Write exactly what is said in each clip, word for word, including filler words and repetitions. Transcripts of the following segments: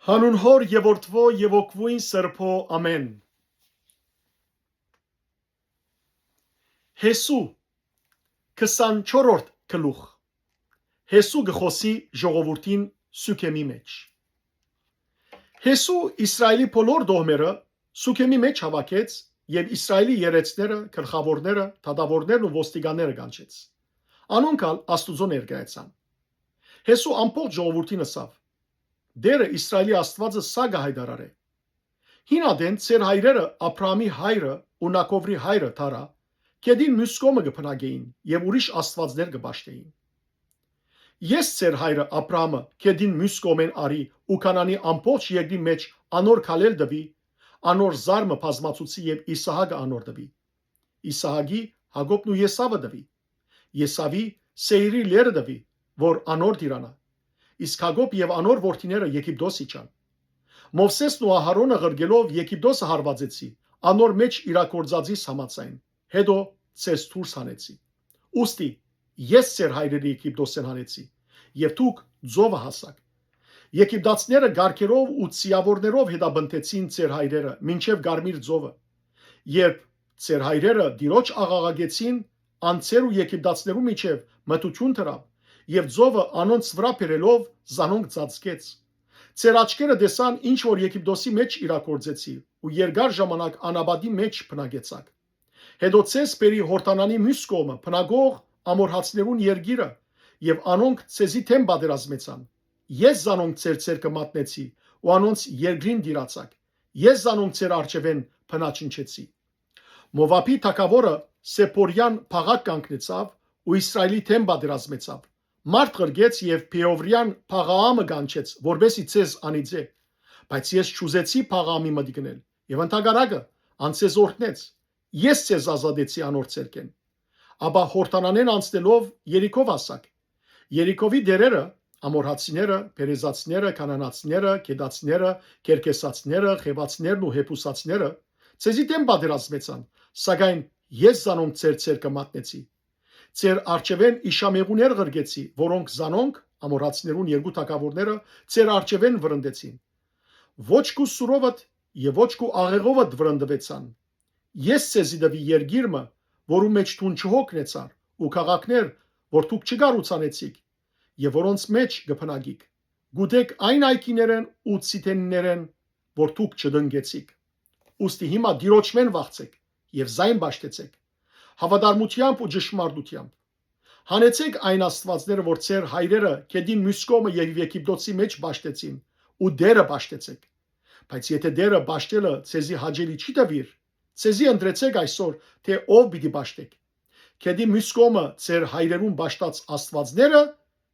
Հանուն Հօր եւ Որդւոյ եւ Հոգւոյն Սրբոյ, ամէն։ Յեսու, քսանչորրորդ գլուխ։ Յեսու կը խօսի ժողովուրդին Սուքեմի մէջ։ Յեսու Իսրայէլի բոլոր տոհմերը Սուքեմի մէջ հաւաքեց եւ Իսրայէլի երեցները, գլխաւորները, դատաւորներն ու ոստիկանները կանչեց։ Անոնք ալ Աստուծոյ ներկայացան։ Յեսու ամբողջ ժողովուրդին ըսաւ. «Տէրը, Իսրայէլի Աստուածը սա կը յայտարարէ. Հին ատեն ձեր հայրերը, Աբրահամի հայրը ու Նագովրի հայրը Թարա, գետին միւս կողմը կը բնակէին եւ ուրիշ աստուածներ կը պաշտէին։ Ես ձեր հայրը Աբրահամը գետին միւս կողմէն առի ու Քանանի ամբողջ երկրի մէջ անոր քալել տուի, անոր զար մը բազմացուցի եւ Իսահակը անոր տուի։ Իսահակի Յակոբն ու Եսաւը տուի։ Եսաւի Սեիրի լեռը տուի, որ անոր տիրանայ։ Իսկ Յակոբ եւ անոր որդիները Եգիպտոս իջան։ Մովսէսն ու Ահարոնը ղրկելով Եգիպտոսը հարուածեցի, անոր մէջ իրագործածիս համաձայն, հետո ձեզ դուրս հանեցի։ Ուստի ես ձեր հայրերը Եգիպտոսէն հանեցի, եւ դուք ծովը հասաք։ Եգիպտացիները կառքերով ու ծիաւորներով հետապնդեցին ձեր հայրերը մինչեւ Կարմիր ծովը։ Երբ ձեր հայրերը Տիրոջ աղաղակեցին, անձեր ու եգիպտացիներու միջեւ մթութիւն դրաւ, եւ ծովը անոնց վրայ բերելով՝ զանոնք ծածկեց։ Ձեր աչքերը տեսան ինչ որ Եգիպտոսի մէջ իրագործեցի, ու երկար ժամանակ անապատի մէջ բնակեցաք։ Հետո ձեզ բերի Յորդանանի միւս կողմը բնակող ամորհացիներուն երկիրը, եւ անոնք ձեզի դէմ պատերազմեցան։ Ես զանոնք ձեր ձեռքը մատնեցի ու անոնց երկրին տիրացաք։ Ես զանոնք ձեր առջեւէն բնաջնջեցի։ Մովաբի թագաւորը Սեփորեան փաղակ կանգնեցաւ ու Իսրայէլի դէմ պատերազմեցաւ։ Մարդ ղրկեց եւ Փեովրեան Փաղաամը կանչեց, որպէսզի ձեզ անիծէ։ Բայց ես չուզեցի Փաղաամի մտիկ ընել, եւ ընդհակառակը, ան ձեզ օրհնեց։ Ես ձեզ ազատեցի անոր ձեռքէն։ Ապա Յորդանանէն անցնելով՝ Երիքով հասաք։ Երիքովի տէրերը, ամորհացիները, փերեզացիները, քանանացիները, գետացիները, կերգեսացիները, խեւացիներն ու հեբուսացիները, ձեզի դէմ պատերազմեցան, սակայն ես զանոնք ձեր ձեռքը մատնեցի։ Ձեր առջեւէն իշամեղուներ ղրկեցի, որոնք զանոնք, ամորհացիներուն երկու թագաւորները, ձեր առջեւէն վրընդեցին։ Ոչ քու սուրովդ եւ ոչ քու աղեղովդ վրընդուեցան։ Ես ձեզի տուի երկիր մը, որու մէջ դուն չյոգնեցար, ու քաղաքներ, որ դուք չկառուցանեցիք, եւ որոնց մէջ կը բնակիք։ Կ'ուտեք այն այգիներէն ու ցիթենիներէն, որ դուք չտնկեցիք։ Ուստի հիմա Տիրոջմէն վախցէք եւ զայն պաշտեցէք, հաւատարմութեամբ ու ճշմարտութեամբ։ Հանեցէք այն աստուածները, որ ձեր հայրերը գետին միւս կողմը եւ Եգիպտոսի մէջ պաշտեցին ու Տէրը պաշտեցէք։ Բայց եթէ Տէրը պաշտելը ձեզի հաճելի չի տուիր, ձեզի ընտրեցէք այսօր, թէ ով պիտի պաշտէք։ Գետի միւս կողմը ձեր հայրերուն պաշտած աստուածները,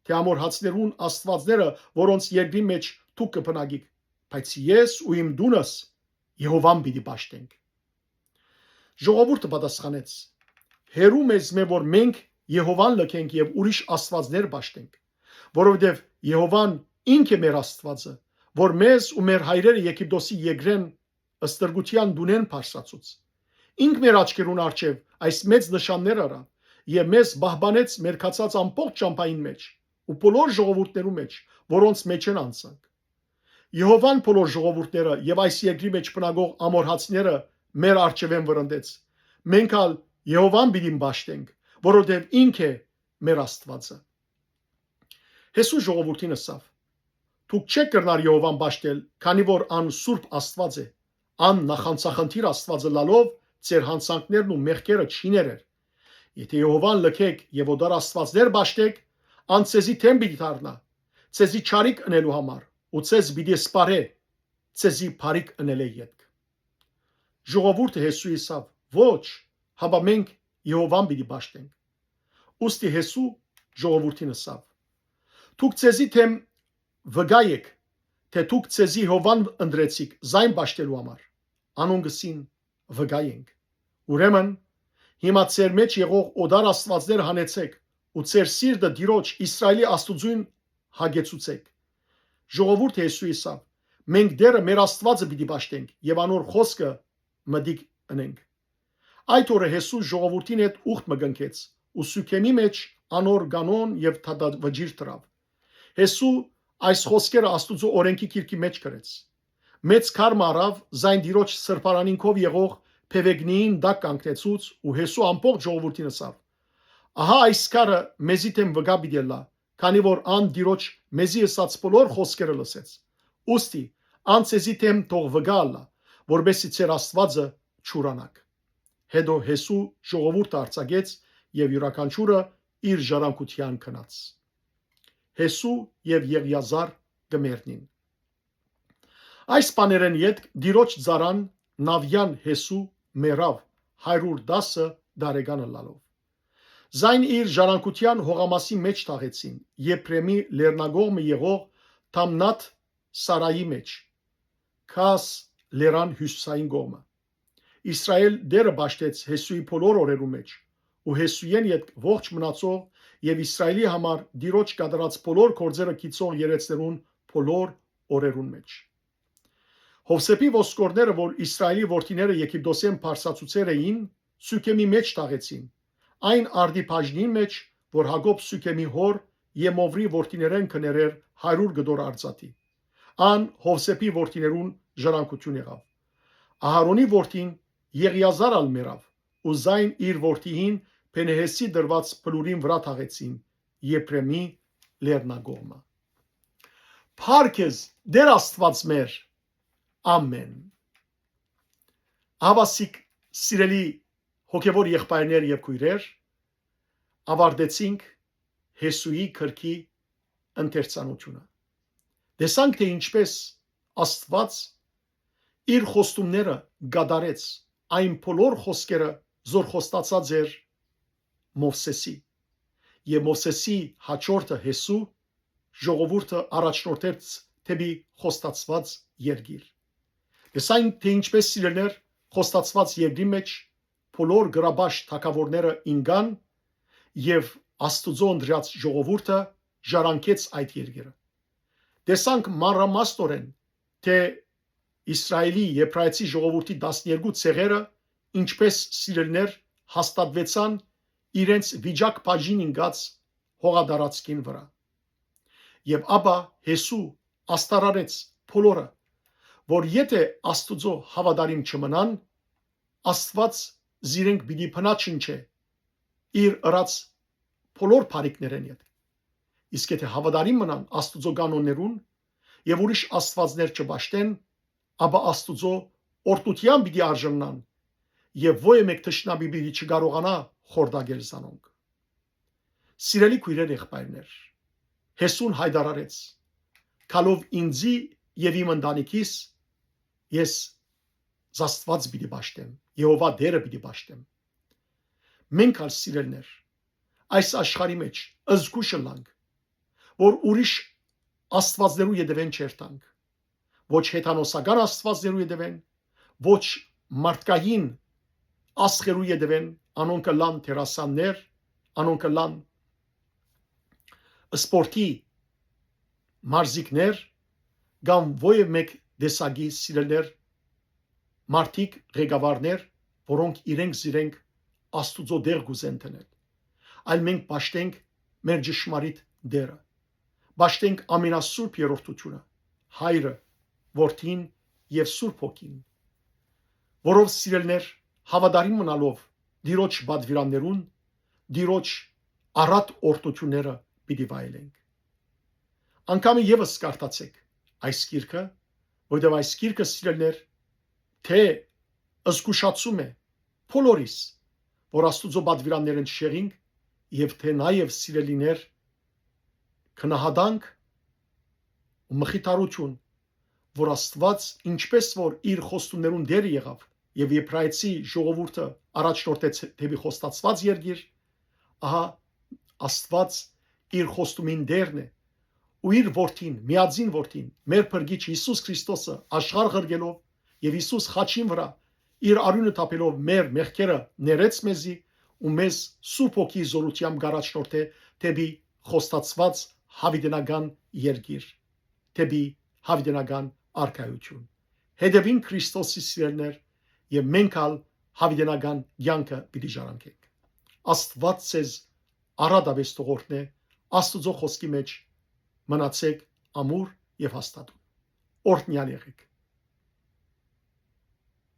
թէ ամորհացիներուն աստուածները, որոնց երկրի մէջ դուք կը բնակիք, բայց ես ու իմ տունս Եհովան պիտի պաշտենք։ Ժողովուրդը պատասխանեց. «Հեռու մեզմէ, որ մենք Եհովան լքենք եւ ուրիշ աստուածներ պաշտենք, որովհետեւ Եհովան ինք է մեր Աստուածը, որ մեզ ու մեր հայրերը Եգիպտոսի երկրէն ստրկութեան տունէն բարձրացուց։ Ինք մեր աչքերուն առջեւ այս մեծ նշաններ առաւ եւ մեզ պահպանեց մեր գացած ամբողջ ճամբային մէջ ու բոլոր ժողովուրդներու մէջ, որոնց մէջէն անցանք։ Եհովան բոլոր ժողովուրդները եւ այս երկրի մէջ բնակող ամորհացիները մեր առջեւէն վրընդեց։ Մենք ալ Եհովան պիտի պաշտենք, որովհետեւ ինք է մեր Աստուածը»։ Յիսուս ժողովուրդին ըսաւ. «Դուք չէք կրնար Եհովան պաշտել, քանի որ ան սուրբ Աստուած է։ Ան նախանձախնդիր Աստուած ըլլալով ձեր յանցանքներն ու մեղքերը չի ներեր։ Եթէ Եհովան լքեք եւ օտար աստուածներ պաշտեք, ան ձեզի դէմ պիտի դառնայ, ձեզի չարիք ընելու համար, ու ձեզ պիտի սպառէ, ձեզի բարիք ընելէ ետք»։ Ժողովուրդը Յիսուս ըսաւ. «Ոչ, հապա մենք Եհովան պիտի պաշտենք»։ Ուստի Յիսուս ժողովուրդին ըսաւ. «Դուք ձեզի դէմ վկայ էք, թէ դուք ձեզի Եհովան ընտրեցիք զայն պաշտելու համար»։ Անոնք ըսին. «Վկայ ենք»։ «Ուրեմն, հիմա ձեր մէջ եղող օտար աստուածներ հանեցէք ու ձեր սիրտը Տիրոջ՝ Իսրայէլի Աստուծոյն հագեցուցէք»։ Ժողովուրդը Յիսուս ըսաւ. «Մենք Տէրը մեր Աստուածը պիտի պաշտենք եւ անոր խօսքը մտիկ ընենք»։ Այդ օրը Յիսուս ժողովուրդին հետ ուխտ մը կնքեց ու Սուքեմի մէջ անոր կանոն եւ դատավճիռ դրաւ։ Յիսուս այս խօսքերը Աստուծոյ օրէնքի գիրքի մէջ գրեց։ Մեծ քար մը առաւ, զայն Տիրոջ սրբարանին քով եղող բեւեգնիին տակ կանգնեցուց ու Յեսու ամբողջ ժողովուրդին ըսաւ. «Ահա այս քարը մեզի դէմ վկայ պիտի ըլլայ, քանի որ ան Տիրոջ մեզի ըսած բոլոր խօսքերը լսեց։ Ուստի, ան ձեզի դէմ թող վկայ ըլլայ, որպէսզի ձեր Աստուածը չուրանաք»։ Հետո Յեսու ժողովուրդը արձակեց եւ իւրաքանչիւրը իր ժառանգութեան գնաց։ Յեսու եւ Եղիազար կը մեռնին։ Այս բաներէն ետք Տիրոջ ծառան Նավիան Յեսու մեռաւ, հարիւր տասը տարեկան ըլլալով։ Զայն իր ժառանգութեան հողամասի մէջ թաղեցին, Եփրեմի լեռնակողմը եղող Թամնաթ Սարայի մէջ, Քաս լեռան հիւսիսային կողմը։ Իսրայէլ Տէրը պաշտեց Յեսուի բոլոր օրերուն մէջ, ու Յեսուէն ետք ողջ մնացող եւ Իսրայէլի համար Տիրոջ կատարած բոլոր գործերը գիծող երեցներուն բոլոր օրերուն մէջ։ Յովսէփի ոսկորները, որ Իսրայէլի որդիները Եգիպտոսէն բարձրացուցեր էին, Սիւքեմի մէջ թաղեցին, այն արդի բաժնին մէջ, որ Յակոբ Սիւքեմի հօր եւ Մովրի որդիներէն կը ներէր հարիւր կտոր արծաթի։ Ան Յովսէփի որդիներուն ժառանգութիւն եղաւ։ Ահարոնի որդին Եղիազար ալ մեռաւ, ու զայն իր որդիին Փենեհեսի տրուած բլուրին վրայ թաղեցին, Եփրեմի լեռնակողմը։ Փառք ես, Տէր Աստուած մեր։ Ամէն։ Ահա սիրելի հոգեւոր եղբայրներ եւ քոյրեր, ավարտեցինք Յեսուի գրքի ընթերցանութիւնը։ Տեսանք, թէ ինչպէս Աստուած իր խոստումները կատարեց, այն բոլոր խօսքերը, զոր խոստացած էր Մովսէսի։ Եւ Մովսէսի յաջորդը Յեսու ժողովուրդը առաջնորդեց դէպի խոստացուած երկիր։ Տեսանք, թէ ինչպէս, սիրելիներ, խոստացուած երկրի մէջ բոլոր գրաբաշխ թագաւորները ինկան եւ Աստուծոյ ընտրած ժողովուրդը ժառանգեց այդ երկիրը։ Տեսանք մանրամասնօրէն, թէ Իսրայէլի, Եբրայեցի ժողովուրդի տասներկու ցեղերը, ինչպէս, սիրելիներ, հաստատուեցան իրենց վիճակ բաժին ինկած հողատարածքին վրայ։ Եւ ապա Յեսու ազդարարեց բոլորը, որ եթէ Աստուծոյ հաւատարիմ չմնան, Աստուած զիրենք պիտի բնաջնջէ իր ըրած բոլոր բարիքներէն ետք։ Իսկ եթէ հաւատարիմ մնան Աստուծոյ կանոններուն եւ ուրիշ աստուածներ չպաշտեն, ապա Աստուծոյ օրհնութեան պիտի արժանան եւ ոյ մէկ թշնամի պիտի չկարողանայ խորտակել զանոնք։ Սիրելի քոյրեր, եղբայրներ, Յեսուն յայտարարեց. «Գալով ինծի եւ իմ ընտանիքիս, ես Աստուած պիտի պաշտեմ, Եհովա Տէրը պիտի պաշտեմ»։ Մենք ալ, սիրելիներ, այս աշխարհի մէջ զգոյշ ըլլանք, որ ուրիշ աստուածներու ետեւէն չերթանք, ոչ հեթանոսական աստուածներու ետեւէն, ոչ մարդկային աստղերու ետեւէն, անոնք ըլլան դերասաններ, անոնք ըլլան սպորտի մարզիկներ կամ ոյ մէկ տեսակի, սիրելիներ, մարդիկ, ղեկավարներ, որոնք իրենք զիրենք Աստուծոյ տեղ կ'ուզեն դնել, այլ մենք պաշտենք մեր ճշմարիտ Տէրը, պաշտենք ամենասուրբ երրորդութիւնը, Հայրը, Որդին եւ Սուրբ Հոգին, որով, սիրելիներ, հաւատարիմ մնալով Տիրոջ պատուիրաններուն, Տիրոջ առատ օրհնութիւնները պիտի վայելենք։ Անկամը եւս կարդացէք այս գիրքը, որտեղ այս գիրքը, սիրելիներ, թէ զգուշացում է բոլորիս, որ Աստուծոյ պատուիրաններէն չշեղինք եւ թէ նաեւ, սիրելիներ, գնահատանք ու մխիթարութիւն, որ Աստուած, ինչպէս որ իր խոստումներուն Տէրը եղաւ եւ Եբրայեցի ժողովուրդը առաջնորդեց դէպի խոստացուած երկիր, ահա Աստուած իր խոստումին Տէրն է ու իր Որդին, միածին Որդին, մեր Փրկիչ Յիսուս Քրիստոսը աշխարհ ղրկելով եւ Յիսուս խաչին վրայ իր արիւնը թափելով մեր մեղքերը ներեց մեզի ու մեզ Սուրբ Հոգի զորութեամբ կ'առաջնորդէ դէպի խոստացուած յաւիտենական երկիր, դէպի յաւիտենական արքայութիւն։ Հետեւին Քրիստոսի, սիրելիներ, եւ մենք ալ յաւիտենական կեանքը պիտի ժառանգենք։ Աստուած ձեզ առատապէս թող օրհնէ Աստուծոյ խօսքի մէջ։ Մնացէք ամուր եւ հաստատուն։ Օրհնեալ եղէք։